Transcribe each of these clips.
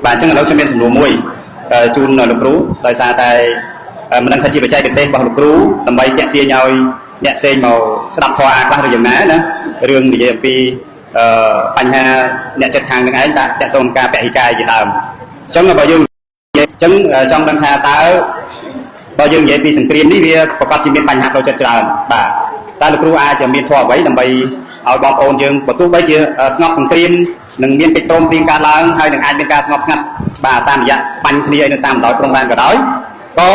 បាទអញ្ចឹងឥឡូវខ្ញុំមានសំណួរមួយជូនលោកគ្រូដោយសារតែមិនដឹងថាជាបច្ចេកទេសរបស់លោកគ្រូដើម្បីតាក់ទាញឲ្យអ្នកផ្សេងមកស្ដាប់ធម៌អាខ្លះឬយ៉ាងណាណារឿងនិយាយអំពីបញ្ហាអ្នកចិត្តខាងនឹងឯងតាក់ទងការពហិការជាដើមអញ្ចឹងបើយើងនិយាយអញ្ចឹងចង់ដឹងថាតើបើយើងនិយាយពីសង្គ្រាមនេះវាប្រកាសជាមានបញ្ហាផ្លូវចិត្តច្រើនបាទតើលោកគ្រូអាចមានធម៌អ្វីដើម្បីឲ្យបងប្អូនយើងបើទោះបីជាស្ងប់សង្គ្រាមនឹងមានកិច្ចព្រមព្រៀងកើតឡើងហើយនឹងអាចមានការស្ងប់ស្ងាត់បាទតាមរយៈបាញ់គ្នាឲ្យនៅតាមបណ្ដោយព្រំដែនក៏ដោយក៏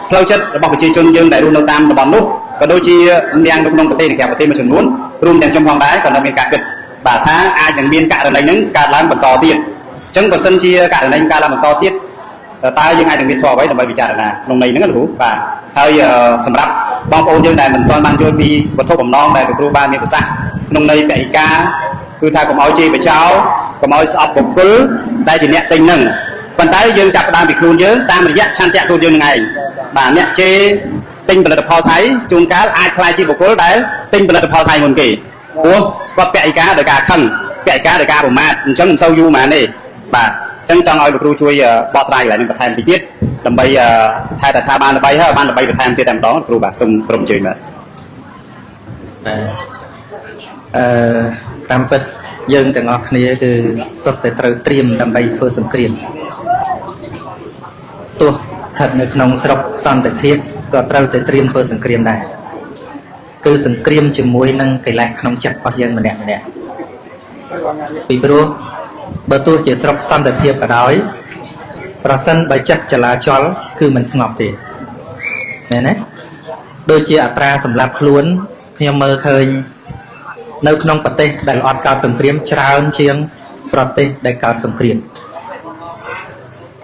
ផ្លូវចិត្តរបស់ប្រជាជនយើងដែលរស់នៅតាមតំបន់នោះក៏ដូចជាទាំងនៅក្នុងប្រទេសនិងក្រៅប្រទេសមួយចំនួនរួមទាំងខ្ញុំផងដែរក៏នៅមានការគិតបាទថាអាចនឹងមានករណីហ្នឹងកើតឡើងបន្តទៀតអញ្ចឹងបើសិនជាករណីកើតឡើងបន្តទៀតតើយើងអាចនឹងមានធម៌អ្វីដើម្បីពិចារណាក្នុងន័យហ្នឹងលោកគ្រូបាទហើយសម្រាប់បងប្អូនយើងដែលមិនទាន់បានយល់ពីវត្ថុបំណងដែលលោកគ្រូបានមានប្រសាសន៍ក្នុងន័យពហិការគឺថាកុំឲ្យជេរបចោកុំឲ្យស្អប់បុគ្គលដែលជាអ្នកទិញហ្នឹងប៉ុន្តែយើងចាប់ផ្ដើមពីខ្លួនយើងតាមរយៈឆន្ទៈខ្លួនយើងនឹងឯងបាទអ្នកជេរទិញផលិតផលថៃជួនកាលអាចក្លាយជាបុគ្គលដែលទិញផលិតផលថៃមុនគេព្រោះគាត់ពហិការដោយការខឹងពហិការដោយការប្រមាថអញ្ចឹងមិនសូវយូរហ្មងទេបាទអញ្ចឹងចង់ឲ្យលោកគ្រូជួយបកស្រាយកន្លែងនេះបន្ថែមតិចទៀតដើម្បីថែតែថាបានល្បីហើយបានល្បីបន្ថែមទៀតតែម្ដងលោកគ្រូបាទសូមក្រុមអញ្ជើញបាទ បាទអឺតាមពិតយើងទាំងអស់គ្នាគឺសុទ្ធតែត្រូវត្រៀមដើម្បីធ្វើសង្គ្រាមទោះស្ថិតនៅក្នុងស្រុកសន្តិភាពក៏ត្រូវតែត្រៀមធ្វើសង្គ្រាមដែរគឺសង្គ្រាមជាមួយនឹងកិលេសក្នុងចិត្តរបស់យើងម្នាក់ម្នាក់ពីព្រោះបើទោះជាស្រុកសន្តិភាពក៏ដោយប្រសិនបើចិត្តចលាចលគឺមិនស្ងប់ទេមែនទេដូចជាអត្រាសម្រាប់ខ្លួនខ្ញុំមើលឃើញនៅក្នុងប្រទេសដែលអត់កើតសង្គ្រាមច្រើនជាងប្រទេសដែលកើតសង្គ្រាម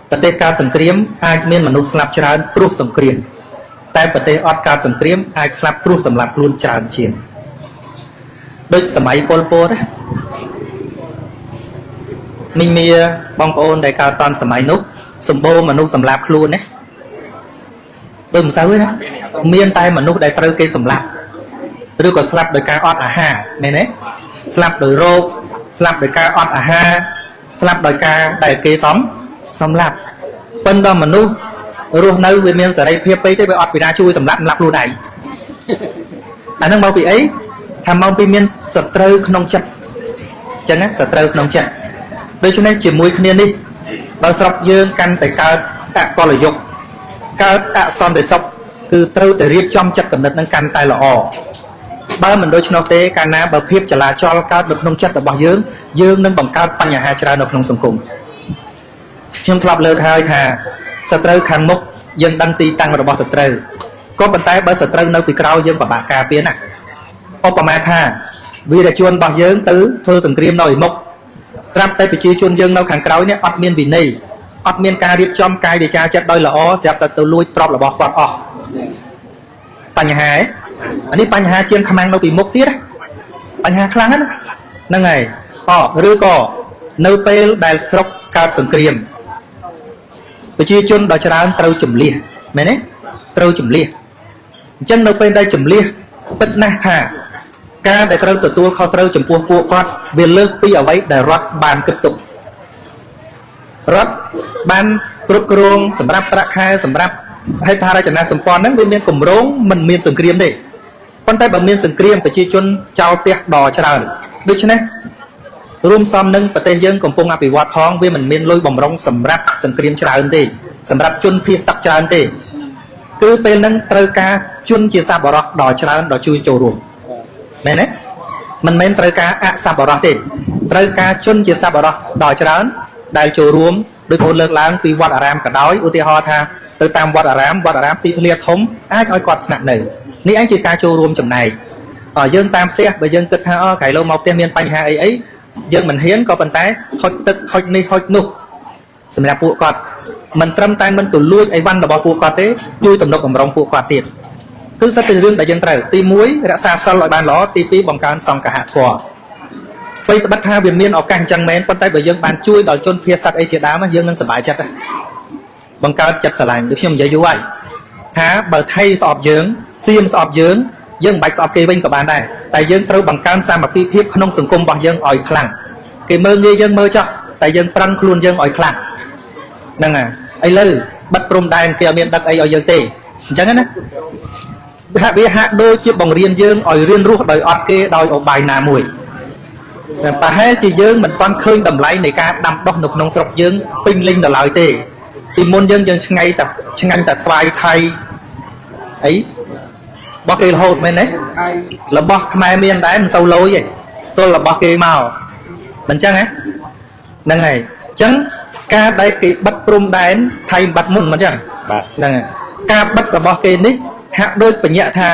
ប្រទេសកើតសង្គ្រាមអាចមានមនុស្សស្លាប់ច្រើនព្រោះសង្គ្រាមតែប្រទេសអត់កើតសង្គ្រាមអាចស្លាប់ព្រោះសម្លាប់ខ្លួនច្រើនជាងដូចសម័យប៉ុលពតណាមីងមាបងប្អូនដែលកើតតនសម័យនោះសម្បូរមនុស្សសម្លាប់ខ្លួនណាដូចមិនសូវទេណាមានតែមនុស្សដែលត្រូវគេសម្លាប់ឬក៏ស្លាប់ដោយការអត់អាហារមែនទេស្លាប់ដោយរោគស្លាប់ដោយការអត់អាហារស្លាប់ដោយការដែលគេសម្លាប់ប៉ុន្តែមនុស្សរស់នៅវាមានសេរីភាពពេកទេវាអត់ពីណាជួយសម្លាប់សម្លាប់ខ្លួនឯងអាហ្នឹងមកពីអីថាមកពីមានសត្រូវក្នុងចិត្តអញ្ចឹងណាសត្រូវក្នុងចិត្តដូច្នេះជាមួយគ្នានេះបើស្រុកយើងកាន់តែកើតអកលយុគកើតអសន្តិសុខគឺត្រូវតែរៀបចំចិត្តគំនិតនឹងកាន់តែល្អបើមិនដូច្នោះទេកាលណាបើភាពចលាចលកើតនៅក្នុងចិត្តរបស់យើងយើងនឹងបង្កើតបញ្ហាច្រើននៅក្នុងសង្គមខ្ញុំធ្លាប់លើកហើយថាសត្រូវខាងមុខយើងដឹងទីតាំងរបស់សត្រូវក៏ប៉ុន្តែបើសត្រូវនៅពីក្រោយយើងពិបាកការពារណាស់ឧបមាថាវីរជនរបស់យើងទៅធ្វើសង្គ្រាមនៅឯមុខស្រាប់តែប្រជាជនយើងនៅខាងក្រោយនេះអត់មានវិន័យអត់មានការរៀបចំកាយវាចាចិត្តដោយល្អស្រាប់តែទៅលួចទ្រព្យរបស់គាត់អស់បញ្ហាឯអានេះបញ្ហាជាងខ្មាំងនៅពីមុខទៀតណាបញ្ហាខ្លាំងណាស់ហ្នឹងហើយអឬក៏នៅពេលដែលស្រុកកើតសង្គ្រាមប្រជាជនដ៏ច្រើនត្រូវជំលះមែនទេត្រូវជំលះអញ្ចឹងនៅពេលដែលជំលះពិតណាស់ថាការដែលត្រូវទទួលខុសត្រូវចំពោះពួកគាត់វាលើសពីអ្វីដែលរដ្ឋបានគិតទុករដ្ឋបានគ្រប់គ្រងសម្រាប់ប្រាក់ខែសម្រាប់ហេដ្ឋារចនាសម្ព័ន្ធហ្នឹងវាមានគម្រោងមិនមានសង្គ្រាមទេប៉ុន្តែបើមានសង្គ្រាមប្រជាជនចោលផ្ទះដ៏ច្រើនដូច្នេះរួមសំនឹងប្រទេសយើងកំពុងអភិវឌ្ឍផងវាមិនមានលុយបំរុងសម្រាប់សង្គ្រាមច្រើនទេសម្រាប់ជនភៀសសឹកច្រើនទេគឺពេលហ្នឹងត្រូវការជនជាសប្បុរសដ៏ច្រើនដ៏ជួយចូលរួមមែនទេមិនមែនត្រូវការអសប្បុរសទេត្រូវការជនជាសប្បុរសដ៏ច្រើនដែលចូលរួមដោយបងលើកឡើងពីវត្តអារាមក៏ដោយឧទាហរណ៍ថាទៅតាមវត្តអារាមវត្តអារាមទីធ្លាធំអាចឲ្យគាត់ស្នាក់នៅនេះឯងជាការចូលរួមចំណែកយើងតាមផ្ទះបើយើងគិតថាអូក្រៃលោមកផ្ទះមានបញ្ហាអីអីយើងមិនហ៊ានក៏ប៉ុន្តែហុចទឹកហុចនេះហុចនោះសម្រាប់ពួកគាត់មិនត្រឹមតែមិនទៅលួចអីវ៉ាន់របស់ពួកគាត់ទេជួយទំនុកបំរុងពួកគាត់ទៀតគឺសិតតែរឿងដែលយើងត្រូវទី1រក្សាសិលឲ្យបានល្អទី2បង្កើនសង្ឃហធម៌ពេលត្បិតថាវាមានឱកាសអញ្ចឹងមែនប៉ុន្តែបើយើងបានជួយដល់ជនភៀសសត្វអីជាដើមយើងនឹងសប្បាយចិត្តបង្កើតចិត្តស្រឡាញ់ដូចខ្ញុំនិយាយយូរហើយថាបើថៃស្អប់យើងសៀមស្អប់យើងយើងមិនបាច់ស្អប់គេវិញក៏បានដែរតែយើងត្រូវបង្កើនសាមគ្គីភាពក្នុងសង្គមរបស់យើងឲ្យខ្លាំងគេមើលងាយយើងមើលចោះតែយើងប្រឹងខ្លួនយើងឲ្យខ្លាំង ហ្នឹងហើយឥឡូវបិទព្រំដែនគេអត់មានដឹកអីឲ្យយើងទេអញ្ចឹងណាហាក់វាហាក់ដូចជាបង្រៀនយើងឲ្យរៀនរស់ដោយអត់គេដោយឧបាយណាមួយតែប្រហែលជាយើងមិនទាន់ឃើញតម្លៃនៃការដាំដុះនៅក្នុងស្រុកយើងពេញលេញដល់ឡើយទេពីមុនយើងឆ្ងាយតែឆ្ងាញ់តែស្វាយថៃអីរបស់គេរហូតមែនទេរបស់ខ្មែរមានដែរមិនសូវលយទេទល់របស់គេមកមិនចឹងហ៎ហ្នឹងហើយអញ្ចឹងការដែលគេបិទព្រំដែនថៃបាត់មុនមិនចឹង បាទ ហ្នឹងហើយការបិទរបស់គេនេះហាក់ដូចបញ្ញត្តិថា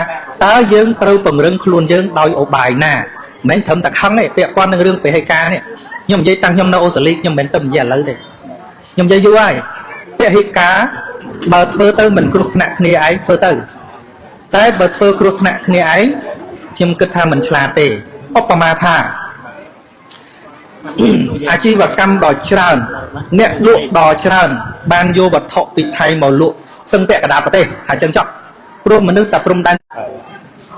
តើយើងត្រូវពង្រឹងខ្លួនយើងដោយឧបាយណាមិនមែនត្រឹមតែខឹងទេពាក់ព័ន្ធនឹងរឿងពហិការនេះខ្ញុំនិយាយតាំងខ្ញុំនៅអូស្ត្រាលីខ្ញុំមិនមែនទៅនិយាយឥឡូវទេខ្ញុំនិយាយយូរហើយពហិការបើធ្វើទៅមិនគ្រោះថ្នាក់គ្នាឯងធ្វើទៅតែបើធ្វើគ្រោះថ្នាក់គ្នាឯងខ្ញុំគិតថាមិនឆ្លាតទេឧបមាថាអាជីវកម្មដ៏ច្រើនអ្នកលក់ដ៏ច្រើនបានយកវត្ថុពីថៃមកលក់សឹងពាក់កណ្ដាលប្រទេសថាចឹងចុះព្រោះមនុស្សតែព្រំដែន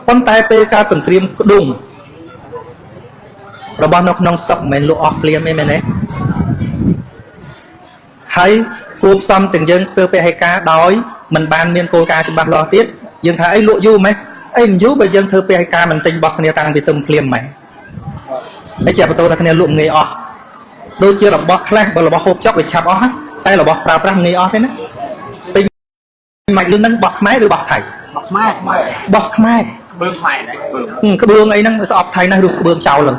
ប៉ុន្តែពេលកើតសង្គ្រាមក្ដុងរបស់នៅក្នុងស្រុកមិនមែនលក់អស់ភ្លាមទេមែនទេហើយគួបផ្សំទាំងយើងធ្វើពហិការដោយមិនបានមានគោលការណ៍ច្បាស់លាស់ទៀតយើងថាអីលក់យូរម៉េចអីមិនយូរបើយើងធ្វើពហិការមិនទិញរបស់គ្នាតាំងពីទឹមភ្លាមម៉េចហើយជាបន្ទោថាគ្នាលក់ងាយអស់ដូចជារបស់ខ្លះបើរបស់ហូបចុកវាឆាប់អស់តែរបស់ប្រើប្រាស់ងាយអស់ទេណាទិញមិនលឿនហ្នឹងរបស់ខ្មែរឬរបស់ថៃ របស់ខ្មែ របស់ខ្មែរ ក្បឿងខ្មែរដែរក្បឿង ក្បឿងអីហ្នឹងស្អប់ថៃណាស់ឬក្បឿងចោលហ្នឹង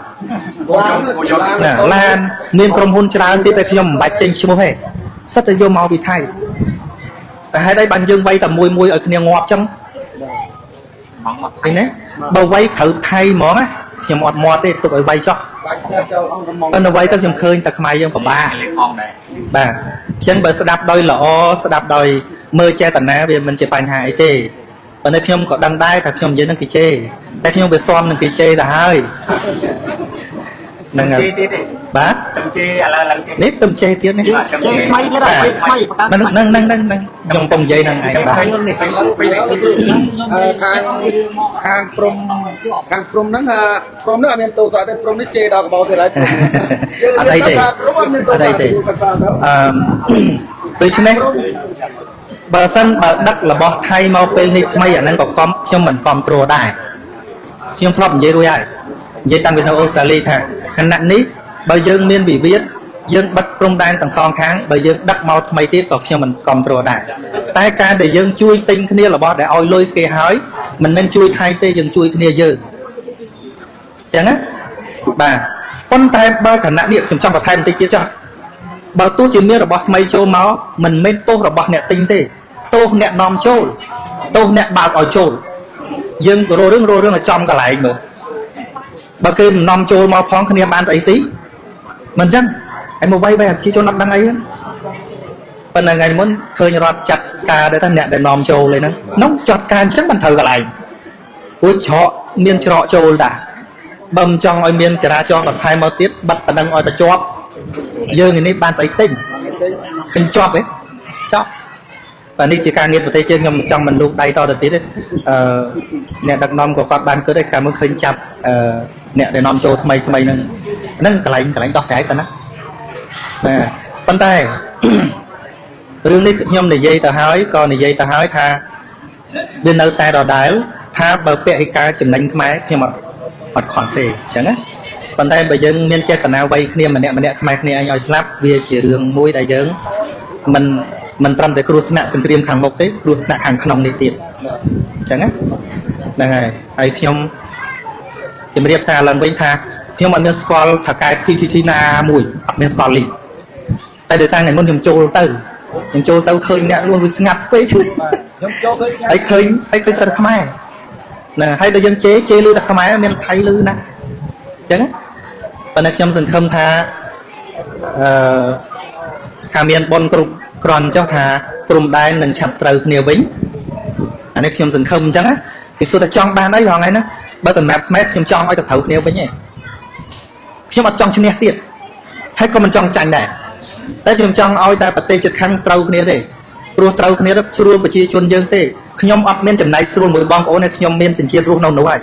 ណាឡានមានក្រុមហ៊ុនច្រើនទៀតតែខ្ញុំមិនបាច់ចេញឈ្មោះទេសិតតែយកមកពីថៃតែហេតុអីបានយើងវាយតែមួយមួយឲ្យគ្នាងាប់ចឹង ហ្មងមក ឃើញទេបើវាយត្រូវថៃហ្មងណាខ្ញុំអត់មាត់ទេទុកឲ្យវាយចោះប៉ុន្តែវាយទៅខ្ញុំឃើញតែខ្មែរយើងពិបាក លេខផងដែរ បាទអញ្ចឹងបើស្ដាប់ដោយល្អស្ដាប់ដោយមើលចេតនាវាមិនជាបញ្ហាអីទេប៉ុន្តែខ្ញុំក៏ដឹងដែរថាខ្ញុំនិយាយនឹងគេជេរតែខ្ញុំវាស៊ាំនឹងគេជេរទៅហើយហ្នឹងហើយ ជេរទៀតទេ បាទ ចាំជេរឥឡូវឡើងទៀត នេះទំជេរទៀតនេះ ជេរថ្មីទៀតហើយថ្មីបង្កើត ហ្នឹងហ្នឹងហ្នឹងហ្នឹងខ្ញុំកំពុងនិយាយហ្នឹងឯងបាទ ឃើញនេះឃើញពេលនេះ ខាងខាងព្រំខាងព្រំហ្នឹងព្រំហ្នឹងអត់មានទោសទេព្រំនេះជេរដល់កបោទៀតហើយ អត់អីទេ ព្រំអត់មានទោស អត់អីទេអឺដូច្នេះបើសិនបើដឹករបស់ថៃមកពេលនេះថ្មីអាហ្នឹងក៏កំខ្ញុំមិនគ្រប់គ្រងដែរខ្ញុំធ្លាប់និយាយរួចហើយនិយាយតាំងពីនៅអូស្ត្រាលីថាខណៈនេះបើយើងមានវិវាទយើងបិទព្រំដែនទាំងសងខាងបើយើងដឹកមកថ្មីទៀតក៏ខ្ញុំមិនគ្រប់គ្រងដែរតែការដែលយើងជួយទិញគ្នារបស់ដែលឲ្យលុយគេហើយមិនមែនជួយថៃទេយើងជួយគ្នាយើងអញ្ចឹងណាបាទប៉ុន្តែបើខណៈនេះខ្ញុំចង់បន្ថែមបន្តិចទៀតចុះបើទោះជាមានរបស់ថ្មីចូលមកមិនមែនទោសរបស់អ្នកទិញទេទោសអ្នកនាំចូលទោសអ្នកបើកឲ្យចូលយើងរករឿងរករឿងឲ្យចំកន្លែងមើលបើគេមិននាំចូលមកផងគ្នាបានស្អីស៊ីមិនអញ្ចឹងហើយមកវាយវាយប្រជាជនអត់ដឹងអីប៉ុន្តែថ្ងៃមុនឃើញរដ្ឋចាត់ការដែរថាអ្នកដែលនាំចូលឯហ្នឹងនោះចាត់ការអញ្ចឹងមិនត្រូវកន្លែងព្រោះច្រកមានច្រកចូលតាបើមិនចង់ឲ្យមានចរាចរណ៍បន្ថែមមកទៀតបិទប៉ុណ្ណឹងឲ្យតែជាប់យើងឯនេះបានស្អីទិញឃើញជាប់ទេចប់បាទនេះជាការងារប្រទេសយើងខ្ញុំចង់មិនលូកដៃតទៅទៀតទេអឺអ្នកដឹកនាំក៏គាត់បានគិតដែរកាលមុនឃើញចាប់អឺអ្នកដែលនាំចូលថ្មីថ្មីហ្នឹងហ្នឹងកន្លែងកន្លែងដោះស្រាយតើណាបាទប៉ុន្តែ រឿងនេះខ្ញុំនិយាយទៅហើយក៏និយាយទៅហើយថាវានៅតែដដែលថាបើពហិការចំណេញខ្មែរខ្ញុំអត់ខន់ទេអញ្ចឹងណាប៉ុន្តែបើយើងមានចេតនាវៃគ្នាម្នាក់ម្នាក់ខ្មែរគ្នាឯងឲ្យស្លាប់វាជារឿងមួយដែលយើងមិនត្រឹមតែគ្រោះថ្នាក់សង្គ្រាមខាងមុខទេគ្រោះថ្នាក់ខាងក្នុងនេះទៀតអញ្ចឹងណាហ្នឹងហើយហើយខ្ញុំជំរាបសារឡើងវិញថាខ្ញុំអត់មានស្គាល់ថកែ PTT ណាមួយអត់មានស្គាល់លីតែដោយសារថ្ងៃមុនខ្ញុំចូលទៅឃើញអ្នកលួនវាស្ងាត់ពេក ខ្ញុំចូលឃើញ ហើយឃើញហើយឃើញសិនខ្មែរណាហើយដល់យើងជេរលឺតែខ្មែរមានថៃលឺណាអញ្ចឹងប៉ុន្តែខ្ញុំសង្ឃឹមថាអឺថាមានបុណ្យគ្រប់គ្រាន់ចុះថាព្រំដែននឹងឆាប់ត្រូវគ្នាវិញអានេះខ្ញុំសង្ឃឹមអញ្ចឹងណាគេសួរថាចង់បានអីហងៃណាបើសម្រាប់ខ្មែរខ្ញុំចង់ឲ្យទៅត្រូវគ្នាវិញឯងខ្ញុំអត់ចង់ឈ្នះទៀតហើយក៏មិនចង់ចាញ់ដែរតែខ្ញុំចង់ឲ្យតែប្រទេសជិតខាងត្រូវគ្នាទេព្រោះត្រូវគ្នាទៅស្រួលប្រជាជនយើងទេខ្ញុំអត់មានចំណែកស្រួលមួយបងប្អូនទេខ្ញុំមានសញ្ជាតិរស់នៅនោះហើយ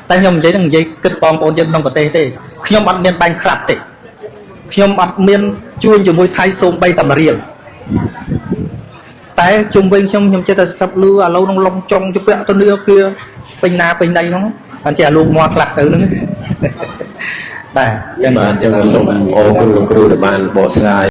តែខ្ញុំនិយាយនឹងនិយាយគិតបងប្អូនយើងក្នុងប្រទេសទេខ្ញុំអត់មានបាញ់ក្រាត់ទេខ្ញុំអត់មាន ជួញជាមួយថៃសូម្បីតែមួយរៀលតែជុំវិញខ្ញុំខ្ញុំចេះតែស្ដាប់ឮឥឡូវនឹងលងចុងជពាក់ធនាគារពេញណាពេញណីហ្នឹងបានជាអាលោកមាត់ខ្លះទៅហ្នឹងបាទអញ្ចឹង បាទអញ្ចឹងសូមអរគុណលោកគ្រូដែលបានបកស្រាយ។